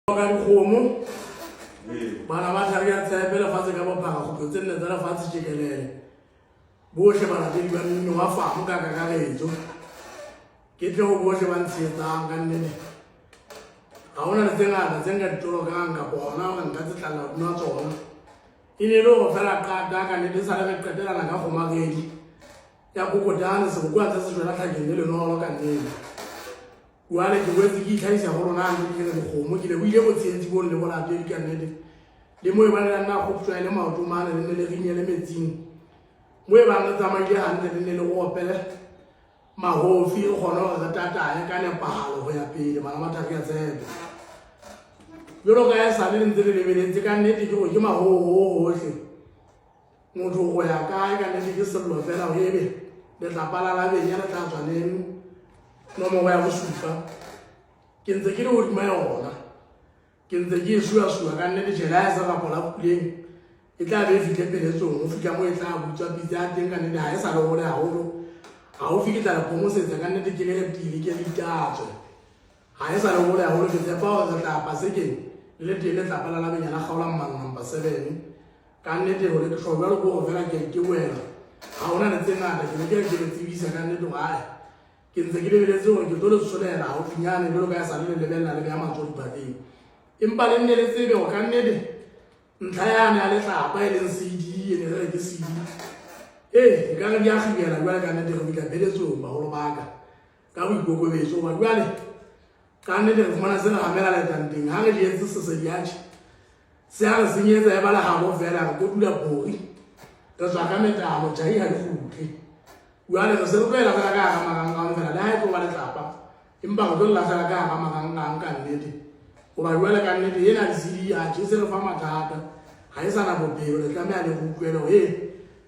Ka dikgomo bana ba thari ya tshepe lefatshe ka bophara kgutlo tse nne tsa lefatshe tjekelele bohle balatedi ba mmino wa famo ka kakaretso ke tle ho bohle ba ntshehetsang ka nnete ga gona le tse ngata tse nka ditolokang kapo gona gore nka tse tlalla hodima tsona e ne e le gore fela qata ka nnete sa le re qetelana ka kgomaredi ya kokotane sebokoa tse se jwela tlhakeng le lenolo ka nnete. Jwale ke boetse ke itlhahisa ho lona hantle ke re dikgomo ke lebohile botshehetsi bono le bolatedi ka nnete le mo e bang le nna kgoptjwa e le maoto mane le nne le rinyele metsing mo e bang re tsamaile hantle le nne le re opele mahofi re kgone hore re tataye ka nepahalo ho ya pele bana ba thari ya tshepe jwalo ka e sale le ntse le lebeletse ka nnete ke gore ke mahoho hohle Motho go ya kae ka nnete ke sello fela go ebe letlapa la labenya le tla tswa neng nomoro ya bosupa ke ntse ke le godima yona ke ntse ke e suasua ka nnete jela ya serapo la puleng e tla be e fitlhe pheletsong go fitlha mo e tla butswa pitse ya teng ka nnete ga e sa le gole gagolo gaufi ke tla le phomosetsa ka nnete ke le re tile ke le itatswe ga e sa le gole gagolo ke tshepa gore re tla pasekeng le le teng letlapa la labenya la kgaola mmano number 7 Ka nnete gore ke hlo jwalo ke gore fela ke ke wela ga ona le tse ngata ke ne ke re ke le tsebisa ka nnete gore ae ke ntse ke lebeletse gore ke tlo le tsholela gaufinyane jalo ka ya sale le lebelela le beya matsoho diphatleng empa le nne le tsebe gore ka nnete ntlha yane ya letlapa e leng cd e ne re re ke cd ee e ka re di a gibela jwale ka nnete re fitlha pheletsong bagolo baka ka boikokobetso goba jwale ka nnete re fumana se re gamela letanteng ga re jetse sesediatšhe Se a re senyetsa e ba lehabo fela re kotula phori re tswa ka metamo jai ha di kgutle jwale re se re tlo e lahlela ka hara marangrang fela le ha e tlo ba letlapa empa re tlo le lahlela ka hara marangrang ka nnete goba jwale ka nnete ena di-cd a je se re fa mathata ga e sa na bophelo le tlameha le re utlwele gore ee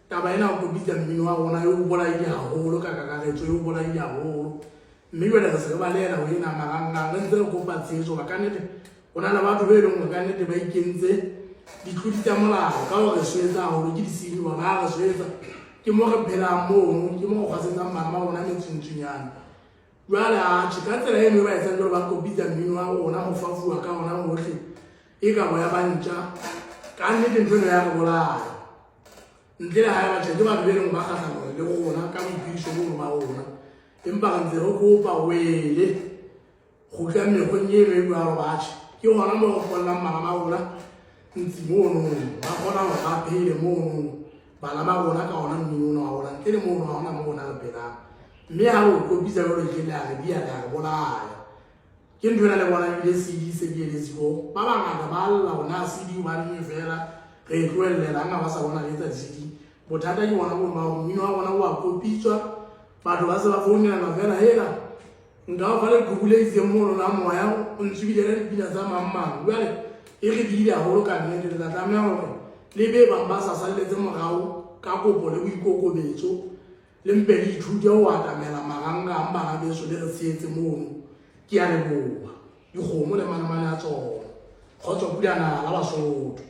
taba ena go kopitsa mmino wa rona e o bolaile haholo ka kakaretso e o bolaile haholo mme jwale re se re balehela ho ena marangrang re ntse re kopa tshehetso ba ka nnete Go na le batho ba e leng gore ka nnete ba ikentse ditlodi tsa molao ka gore swetsa haholo ke disenyi ba ba re swetsa ke mo re phelang mono ke mo go kgwasetsang bana ba rona metsuntsunyana jwale atjhe ka tsela eno e ba etsang jalo ba kopitsa mmino wa rona go fafuwa ka ona gotlhe e ka boya ba ntša ka nnete ntho eno ya re bolaya ntle le gae batjha ke batho ba e leng ba kgatlhanong le rona ka boiphediso bono ba rona empa re ntse re kopa wele Kgutla mekgweng eno e jwalo batjha ke hona mo re kgonang bana ba rona ntsi mono ba kgona hore ba phele mono bana ba rona ka ona mmino ona wa rona ntle le mono ha hona mo rona re phelang mme ha re o kopisa jwalo ke le a re dia le a re bolaya ke ntho ena le bona ebile cd se ke ele siko ba bangata ba lla gore na cd hobaneng fela re e tlohellelang ha ba sa bona re etsa di-cd bothata ke bona bo mmino wa rona o a kopitswa batho ba se ba founelana fela hela Nka o fa leqhubu le itseng mono la moya o ntsubile ka dipina tsa mang mang. Jwale e re diile haholo ka nnete le tla tlameha hore le be bang ba sa salletse morao ka kopo le boikokobetso le mpe le ithute ho atamela marangrang bana beso le re tshehetse mono. Ke a leboha. Dikgomo le manamane a tsona. Kgotso pula nala Basotho.